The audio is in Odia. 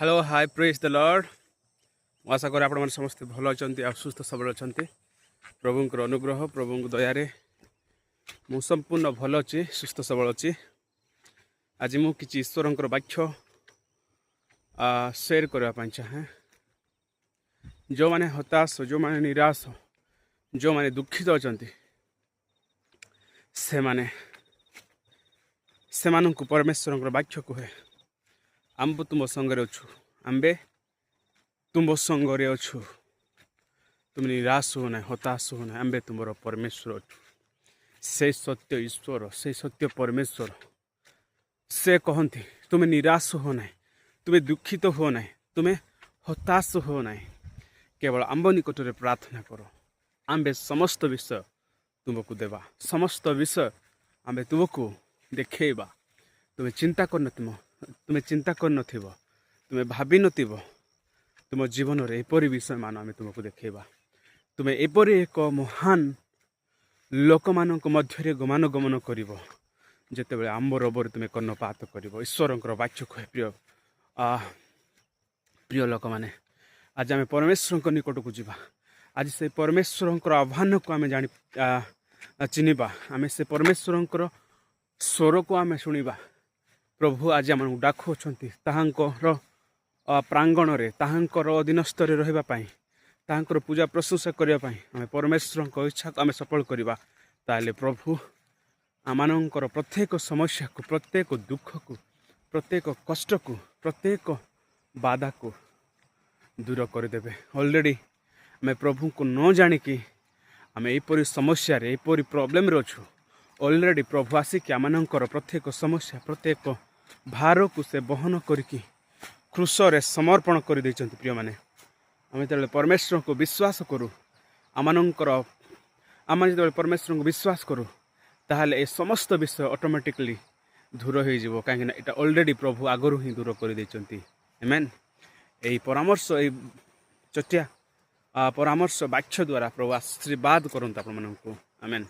Hello, hi, praise the Lord. ମୁଁ ଆଶା କରେ ଆପଣମାନେ ସମସ୍ତେ ଭଲ ଅଛନ୍ତି ଆଉ ସୁସ୍ଥ ସବଳ ଅଛନ୍ତି। ପ୍ରଭୁଙ୍କର ଅନୁଗ୍ରହ, ପ୍ରଭୁଙ୍କ ଦୟାରେ ମୁଁ ସମ୍ପୂର୍ଣ୍ଣ ଭଲ ଅଛି, ସୁସ୍ଥ ସବଳ ଅଛି। ଆଜି ମୁଁ କିଛି ଈଶ୍ୱରଙ୍କର ବାକ୍ୟ ସେୟାର କରିବା ପାଇଁ ଚାହେଁ। ଯେଉଁମାନେ ହତାଶ, ଯେଉଁମାନେ ନିରାଶ, ଯେଉଁମାନେ ଦୁଃଖିତ ଅଛନ୍ତି, ସେମାନଙ୍କୁ ପରମେଶ୍ୱରଙ୍କର ବାକ୍ୟ କୁହେ, ଆମ୍ଭ ତୁମ ସଙ୍ଗରେ ଅଛୁ, ଆମ୍ଭେ ତୁମ୍ଭ ସଙ୍ଗରେ ଅଛୁ। ତୁମେ ନିରାଶ ହୁଅ ନାହିଁ, ହତାଶ ହୁଅ ନାହିଁ। ଆମ୍ଭେ ତୁମର ପରମେଶ୍ୱର ଅଛୁ। ସେ ସତ୍ୟ ଈଶ୍ୱର, ସେ ସତ୍ୟ ପରମେଶ୍ୱର, ସେ କହନ୍ତି, ତୁମେ ନିରାଶ ହୁଅ ନାହିଁ, ତୁମେ ଦୁଃଖିତ ହୁଅ ନାହିଁ, ତୁମେ ହତାଶ ହୁଅ ନାହିଁ। କେବଳ ଆମ୍ଭ ନିକଟରେ ପ୍ରାର୍ଥନା କର। ଆମ୍ଭେ ସମସ୍ତ ବିଷୟ ତୁମକୁ ଦେବା, ସମସ୍ତ ବିଷୟ ଆମ୍ଭେ ତୁମକୁ ଦେଖେଇବା। ତୁମେ ଚିନ୍ତା କରିନଥିବ, ତୁମେ ଚିନ୍ତା କରିନଥିବ, ତୁମେ ଭାବିନଥିବ, ତୁମ ଜୀବନରେ ଏପରି ବିଷୟମାନ ଆମେ ତୁମକୁ ଦେଖେଇବା। ତୁମେ ଏପରି ଏକ ମହାନ ଲୋକମାନଙ୍କ ମଧ୍ୟରେ ଗମନାଗମନ କରିବ, ଯେତେବେଳେ ଆମ୍ଭ ରବରେ ତୁମେ କର୍ଣ୍ଣପାତ କରିବ। ଈଶ୍ୱରଙ୍କର ବାକ୍ୟ କହେ। ପ୍ରିୟ ଲୋକମାନେ, ଆଜି ଆମେ ପରମେଶ୍ୱରଙ୍କ ନିକଟକୁ ଯିବା। ଆଜି ସେ ପରମେଶ୍ୱରଙ୍କର ଆହ୍ୱାନକୁ ଆମେ ଜାଣି ଚିହ୍ନିବା। ଆମେ ସେ ପରମେଶ୍ୱରଙ୍କର ସ୍ୱରକୁ ଆମେ ଶୁଣିବା। ପ୍ରଭୁ ଆଜି ଆମମାନଙ୍କୁ ଡାକୁଅଛନ୍ତି ତାହାଙ୍କର ପ୍ରାଙ୍ଗଣରେ, ତାହାଙ୍କର ଅଧୀନସ୍ଥରେ ରହିବା ପାଇଁ, ତାହାଙ୍କର ପୂଜା ପ୍ରଶଂସା କରିବା ପାଇଁ। ଆମେ ପରମେଶ୍ୱରଙ୍କ ଇଚ୍ଛାକୁ ଆମେ ସଫଳ କରିବା, ତାହେଲେ ପ୍ରଭୁ ଆମମାନଙ୍କର ପ୍ରତ୍ୟେକ ସମସ୍ୟାକୁ, ପ୍ରତ୍ୟେକ ଦୁଃଖକୁ, ପ୍ରତ୍ୟେକ କଷ୍ଟକୁ, ପ୍ରତ୍ୟେକ ବାଧାକୁ ଦୂର କରିଦେବେ। ଅଲରେଡ଼ି ଆମେ ପ୍ରଭୁଙ୍କୁ ନ ଜାଣିକି ଆମେ ଏହିପରି ସମସ୍ୟାରେ, ଏପରି ପ୍ରୋବ୍ଲେମରେ ଅଛୁ। ଅଲରେଡ଼ି ପ୍ରଭୁ ଆସିକି ଆମମାନଙ୍କର ପ୍ରତ୍ୟେକ ସମସ୍ୟା, ପ୍ରତ୍ୟେକ ଭାରକୁ ସେ ବହନ କରିକି କ୍ରୁଶରେ ସମର୍ପଣ କରିଦେଇଛନ୍ତି। ପ୍ରିୟମାନେ, ଆମେ ଯେତେବେଳେ ପରମେଶ୍ୱରଙ୍କୁ ବିଶ୍ୱାସ କରୁ, ଆମେ ଯେତେବେଳେ ପରମେଶ୍ୱରଙ୍କୁ ବିଶ୍ୱାସ କରୁ, ତାହେଲେ ଏ ସମସ୍ତ ବିଷୟ ଅଟୋମେଟିକଲି ଦୂର ହେଇଯିବ, କାହିଁକିନା ଏଇଟା ଅଲରେଡ଼ି ପ୍ରଭୁ ଆଗରୁ ହିଁ ଦୂର କରିଦେଇଛନ୍ତି। ଆମେନ୍। ଏହି ପରାମର୍ଶ, ଏଇ ଛୋଟିଆ ପରାମର୍ଶ ବାକ୍ୟ ଦ୍ୱାରା ପ୍ରଭୁ ଆଶୀର୍ବାଦ କରନ୍ତୁ ଆପଣମାନଙ୍କୁ। ଆମେନ୍।